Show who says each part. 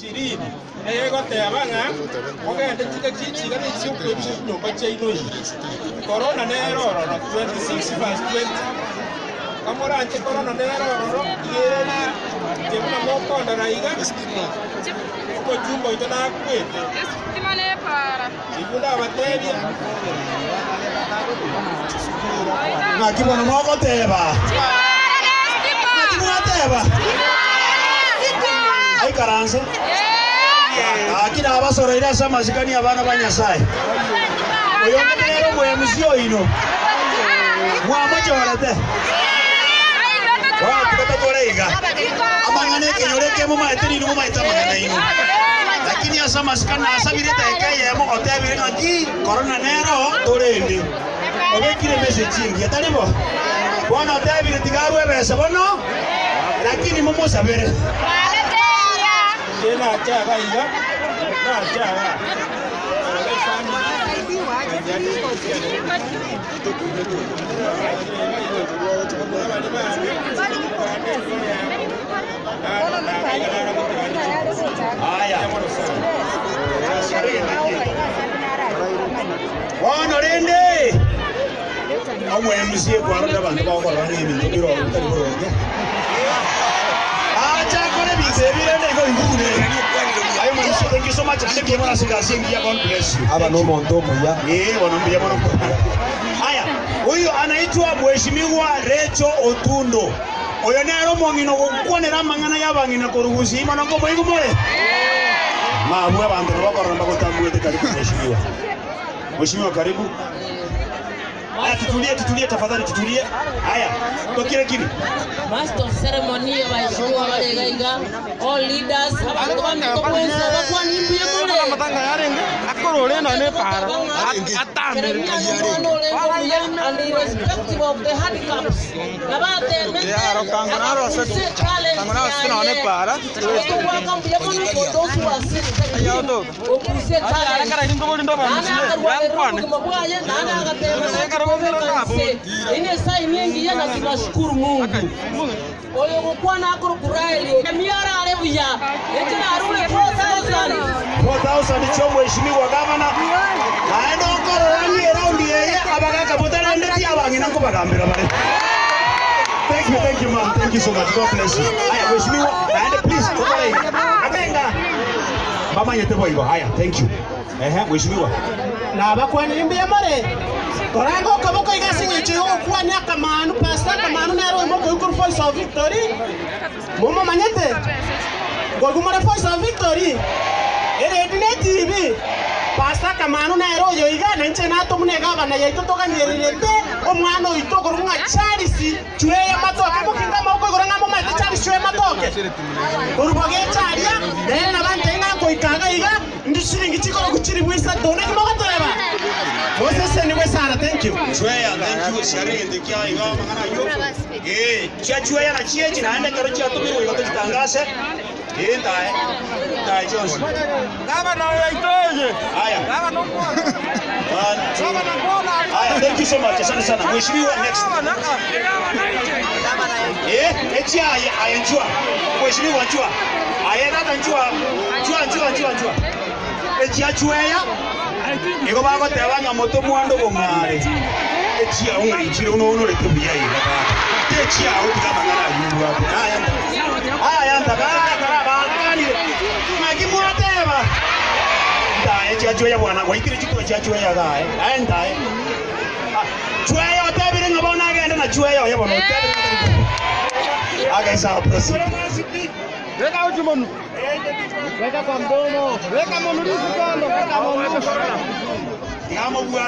Speaker 1: Ishirini egoteba ng'a mogende chingaki echi iga nechi'okwebisa chinyomba chiaino ime. Korona nere ororo 26 verse 20. Kamoranche korona nere ororo iga ere riri, inche buna mokondora iga, omochumba oito nakwete. Inwe nabatebie.
Speaker 2: Ng'aki bono mogoteba? Ng'aki mwateba? Aikaranse. Gaki nabasoroire ase amasikani abana ba Nyasae. Oyonde nere omoemusi oino, mwamochorete. Bono tiga tokore iga, amang'ana ekenyoro eke momaete ninwe momaete amang'ana aino. Lakini ase amasikani nasabire edageka eyemo otebire ng'aki korona nero torende. Obekire emessage engiya, tari bo? Bono otebire tiga arwe ebesa bono, lakini momosabere.
Speaker 1: Inche nachaba iga, nachaba ore efamiri
Speaker 2: Aya. Bono rende omwemusie kwarorire abanto bagokora ng'a ebinto bire oo bitari boronge. Acha akore ebinto ebi rende igo igure. Aye omwemusie thank you so much naende mbuya mono ase egasi engiya God bless you.
Speaker 3: Aba nomonto omuya.
Speaker 2: Eh, bono mbuya mono. Aya, huyu anaitwa Mheshimiwa Rachel Otundo. Oyo nere omong'ina ogokwanera amang'ana y'abang'ina korwa Gusii mono nkomoigwa more? Mabwe abanto nabo okorora mbagotambuete karibu Mheshimiwa. Mheshimiwa karibu. Aya tutulie tutulie tafadhali tutulie. Aya, tokire kiri.
Speaker 4: Master of ceremony abaheshimiwa bare iga iga all leaders abanto baminto mwensi abakwani mbuya more Jeremia nomwana orenge omuya and irrespective of the handicaps nabo atemete akakusa etalent yaye nabo togoaka mbuya mono for those who assisted him gokusa etalent naende akarwanerera obogima bwaye naende agatema nache kobeka inse Eyio nesaini engiya na tunashukuru Mungu. Oyo ogokwana akorokwa Raeli oyo Nehemia arare buya, inche narure 4,000.
Speaker 2: 4,000 chi'omweshimiwa gavana, naende okorora ng'a eraundi eye abagaka botarendeti abang'ina nkobagambera bare. Thank you, thank you ma'am, thank you so much, God bless you. Aya mweshimiwa, naende please tokore iga. Abenga mbamanyete boigo. Aya, thank you. Ehe, mweshimiwa.
Speaker 5: Nabakwanirie mbuya more? Koranga okoboko iga ase engencho y'ogokwania akamanu, Pastor Akamanu nere oyomo okoigwa korwa Voice of Victory. Momomanyete? Nkoigwa more Voice of Victory? Eredi ne TV. Pastor Akamanu nere oyo iga, na inche natomwa na egavana yaito toganyererete omwana oito okorokwa ng'a Charles Chweya matoke. Mokinge amaboko igoro ng'a momanyete Charles Chweya matoke? Korwa bogecha aria, nere nabantebie ng'a nkoika iga iga, Ndi chiringi chikoroku chilifu isato naki mogoteba? Mosesenigwe sana thank you.
Speaker 2: Chweya thank you siare egento ekia iga amang'ana ayio ee chia chweya na chiechi naende ekero chiatomirwe igo tochitangase ee ntae ntae chionsi Aya One, two. Aya thank you so much asante sana mheshimiwa next Eh, echia aye aye nchua mheshimiwa nchua aye tata nchua nchua nchua nchua nchua echia chweya igo bagoteba ng'a moto mwando bong'are echia ong'a ichire unonorete buya iga tata techia ao tiga amang'ana aywo obwate aya nta aya nta aya kara bakanire ng'aki mwateba ntaye chia chweya bwana gwaitire chikura chia chweya iga aye aye ntaye Chweya otebire ng'a bono agende na chweya oye bono otebire ng'a tari koba. Age sawa proceed. Ng'a mobwate.